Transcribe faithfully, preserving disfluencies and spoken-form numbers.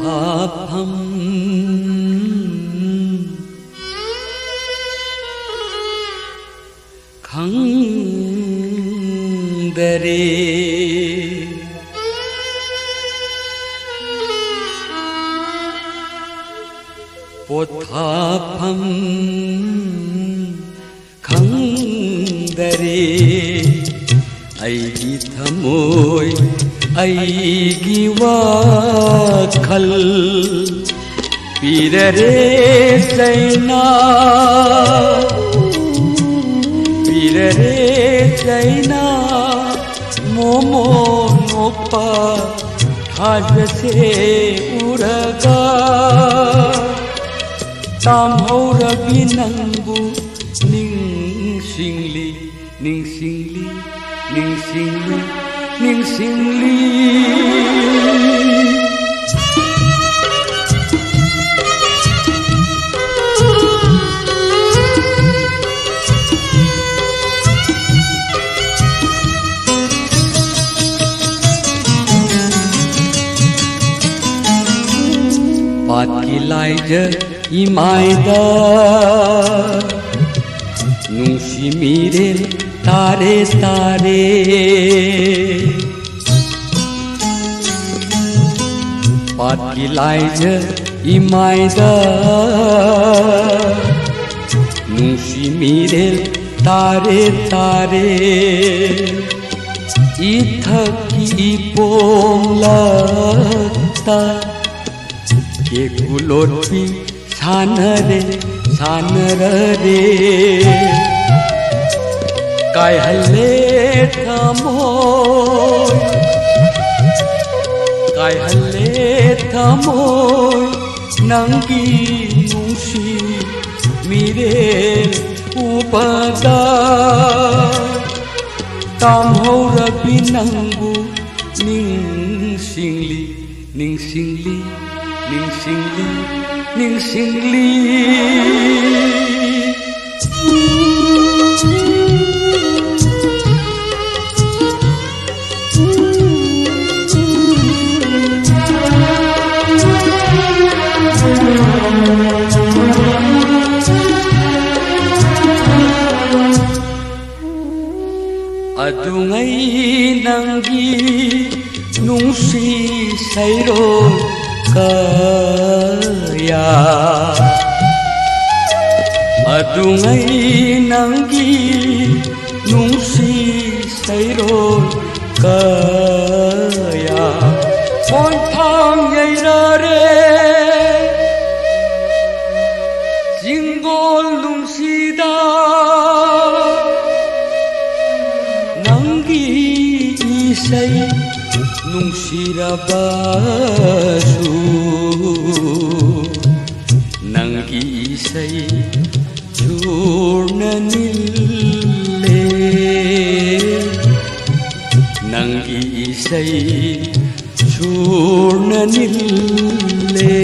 ꯄꯣꯊꯥꯐꯝ ꯈꯪꯗꯔꯦ, ꯄꯣꯊꯥꯐꯝ ꯈꯪꯗꯔꯦ꯫ ꯑꯩꯒꯤ ꯊꯃꯣꯏ, ꯑꯩꯒꯤ ꯋꯥꯈꯜ ꯄꯤꯔꯔꯦ ꯆꯩꯅꯥ, ꯄꯤꯔꯔꯦ ꯆꯩꯅꯥ꯫ ꯃꯣꯃꯣ ꯅꯣꯛꯄ ꯊꯥꯖꯁꯦ ꯎꯔꯒ꯫ ꯇꯥꯝꯍꯧꯔꯕꯤ ꯅꯪꯕꯨ ꯅꯤꯡꯁꯤꯡꯂꯤ, ꯅꯤꯡꯁꯤꯡꯂꯤ, ꯅꯤꯡꯁꯤꯡꯂꯤ, ꯅꯤꯡꯁꯤꯡꯂꯤ꯫ ꯄꯥꯠꯀꯤ ꯂꯥꯏꯖ ꯏꯃꯥꯏꯗ ꯅꯨꯡꯁꯤ ꯃꯤꯔꯦꯜ ꯇꯥꯔꯦ ꯇꯥꯔꯦ꯫ ꯄꯥꯠꯀꯤ ꯂꯥꯏꯖ ꯏꯃꯥꯏꯗ ꯅꯨꯡꯁꯤ ꯃꯤꯔꯦꯜ ꯇꯥꯔꯦ ꯇꯥꯔꯦ꯫ ꯏꯊꯛꯀꯤ ꯏꯄꯣꯝꯂꯛꯇ ꯀꯦꯀꯨ ꯂꯣꯠꯄꯤ ꯁꯥꯟꯅꯔꯦ, ꯁꯥꯟꯅꯔꯔꯦ꯫ ꯀꯥꯏꯍꯜꯂꯦ ꯊꯃꯣꯏ, ꯀꯥꯏꯍꯜꯂꯦ ꯊꯃꯣꯏ, ꯅꯪꯒꯤ ꯅꯨꯡꯁꯤ ꯃꯤꯔꯦꯜ ꯎꯕꯗ꯫ ꯇꯥꯝꯍꯧꯔꯕꯤ ꯅꯪꯕꯨ ꯅꯤꯡꯁꯤꯡꯂꯤ, ꯅꯤꯡꯁꯤꯡꯂꯤ, ꯅꯤꯡꯁꯤꯡꯂꯤ, ꯅꯤꯡꯁꯤꯡꯂꯤ꯫ ꯑꯗꯨꯉꯩ ꯅꯪꯒꯤ ꯅꯨꯡꯁꯤ ꯁꯩꯔꯣꯜ ꯀꯌꯥ, ꯑꯗꯨꯉꯩ ꯅꯪꯒꯤ ꯅꯨꯡꯁꯤ ꯁꯩꯔꯣꯜ ꯀꯌꯥ ꯈꯣꯟꯊꯥꯡ ꯌꯩꯔꯔꯦ ꯆꯤꯡꯒꯣꯜ ꯅꯨꯡꯁꯤꯗ꯫ ꯅꯪꯒꯤ ꯏꯁꯩ ꯅꯨꯡꯁꯤꯔꯕꯁꯨ, ꯅꯪꯒꯤ ꯏꯁꯩ ꯁꯨꯔꯅ ꯅꯤꯜꯂꯦ꯫ ꯅꯪꯒꯤ ꯏꯁꯩ ꯁꯨꯔꯅ ꯅꯤꯜꯂꯦ꯫